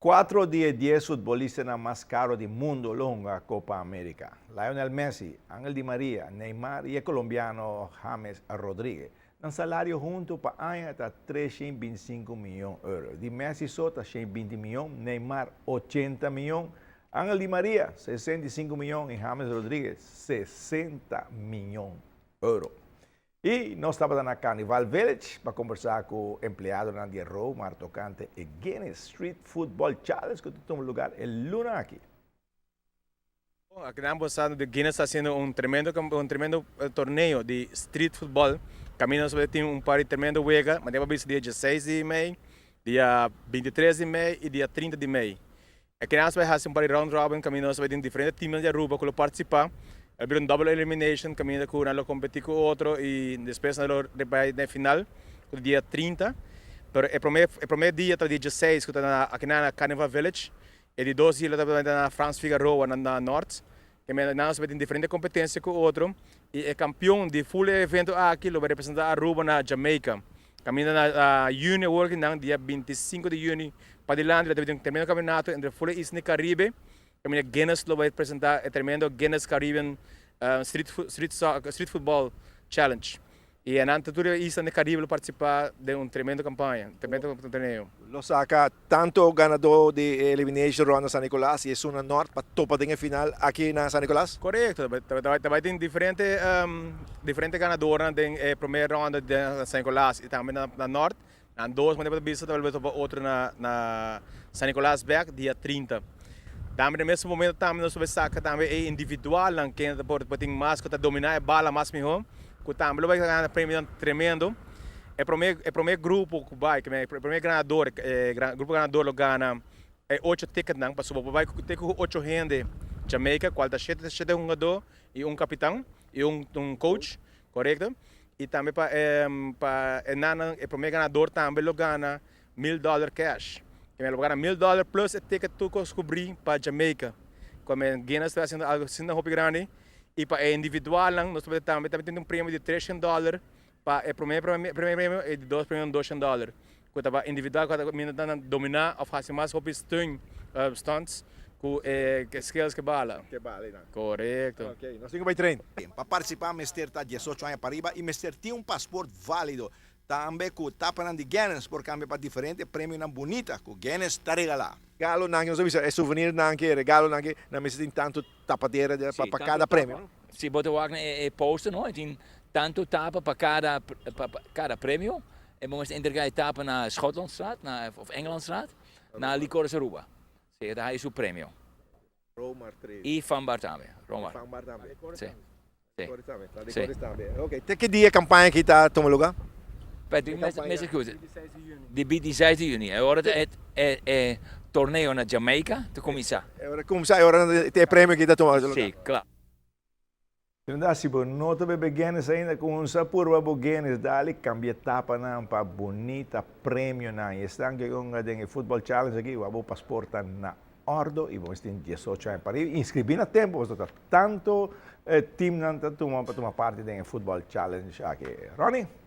Cuatro di e 10 futbolistanan mas caro di mundo lo hunga Copa America. Lionel Messi, Angel Di Maria, Neymar y e colombiano James Rodriguez. Nan salario hunto pa aña ta 325 miyon euro. Di Messi so ta 120 miyon, Neymar 80 miyon, Angel Di Maria 65 miyon y James Rodriguez 60 miyon euro. Y nos tabata na Carnival Village pa combersa cu empleadonan di Romar tocante e Guinness Street Football Challenge cu ta tuma lugar e luna aki. Aki nan bo sa di Guinness ta haciendo un tremendo torneo di street football. Caminda nos tin un par di tremendo wega, mas bo bisa dia 16 di mei, dia 23 di mei y dia 30 di mei. Aki nos bay haci un par di round robin, caminda nos bay tin diferente team di Aruba cu lo participa. E un double elimination, caminda cu nan lo competi cu otro y despues nan lo bay na final, dia 30. Pero e prome dia ta dia 16, cu ta aki na Carnival Village. E di 2 dia ta na Frans Figaroa na Noord. Cu nos tin diferente competencia cu otro. Y e campeon di full evento aki lo bay representa Aruba na Jamaica. Caminda na juni, working na dia 25 di juni, pa dilanti, lo tin un tremendo campeonato entre full isla Caribe. Caminda Guinness lo bay presenta e tremendo Guinness Caribbean Street Football Challenge. Y nan tur isla Caribe lo participa den un tremendo campaña, un tremendo torneo. Lo saca tanto ganador di elimination round na San Nicolas y esun na Noord pa topa den final aki na San Nicolas? Correcto, bay tin diferente ganador den prome ronda di San Nicolas y tambe na Noord. Na dos manera bisa tambe topa otro na San Nicolas back dia 30. Tambe na mesun momento tambe nos bay saca tambe e individual nan ken por tin mas cu ta domina e bala mas miho, cu tambe lo bay gana premio tremendo. E prome grupo cu bay, e prome ganador, e grupo ganador lo gana e ocho ticket nan pa suba bay te cu ocho hende Jamaica, cual ta shete hungador y un capitan y un coach, correcto? Y tambe pa nan e prome ganador tambe lo gana $1000 cash. Cu lo gana $1000 plus e ticket tur cos cubri pa Jamaica. Como Guinness ta haciendo algo asina hopi grandi y pa e individual nan nos tambe tin un premio di $300 pa e prome premio y di dos premio $200. Cu ta pa individual cu ta domina of haci mas hopi stunts cu e skills cu bala. Cu bala, no. Correcto. Ok, nos tin cu bay train. Pa participa, mester ta 18 aña pa ariba y mester tin un paspoort valido. Tambe cu tapa di Guinness por cambia pa diferente premio bunita cu Guinness ta regala. Regalo nan, nos avisa, e souvenir nan cu regalo nan cu nan mester tin tanto tapadera pa cada premio. Si bo wak e poster, no? Tin tanto tapa pa cada premio. Y bo mester entrega e tapa na Schotlandstraat, of Engelandstraat, na Licores Aruba. Si, ey ta e premio. Romar 3. Y Fanbar tambe, Romar. Fanbar tambe. Si. Licores tambe. Licores tambe. Ok, te ki dia e campaña aki ta tuma lugar? Patrick, mes excuus. Di 26 di juni. Awor e torneo na Jamaica ta cuminsa. Awor cuminsa, awor e premio aki ta tuma lugar. Si, claro. Inderdaad, si bo no ta bebe Guinness ainda, cuminsa purba bo Guinness, dale, cambia tapa nan pa bunita premio nan. Y esnan cu den Football Challenge aki, bo paspoort na ordo y bo tin 18 aña pa inscribi na tempo, bo ta tanto team nan ta tuma pa tuma parti den Football Challenge aki. Ronnie?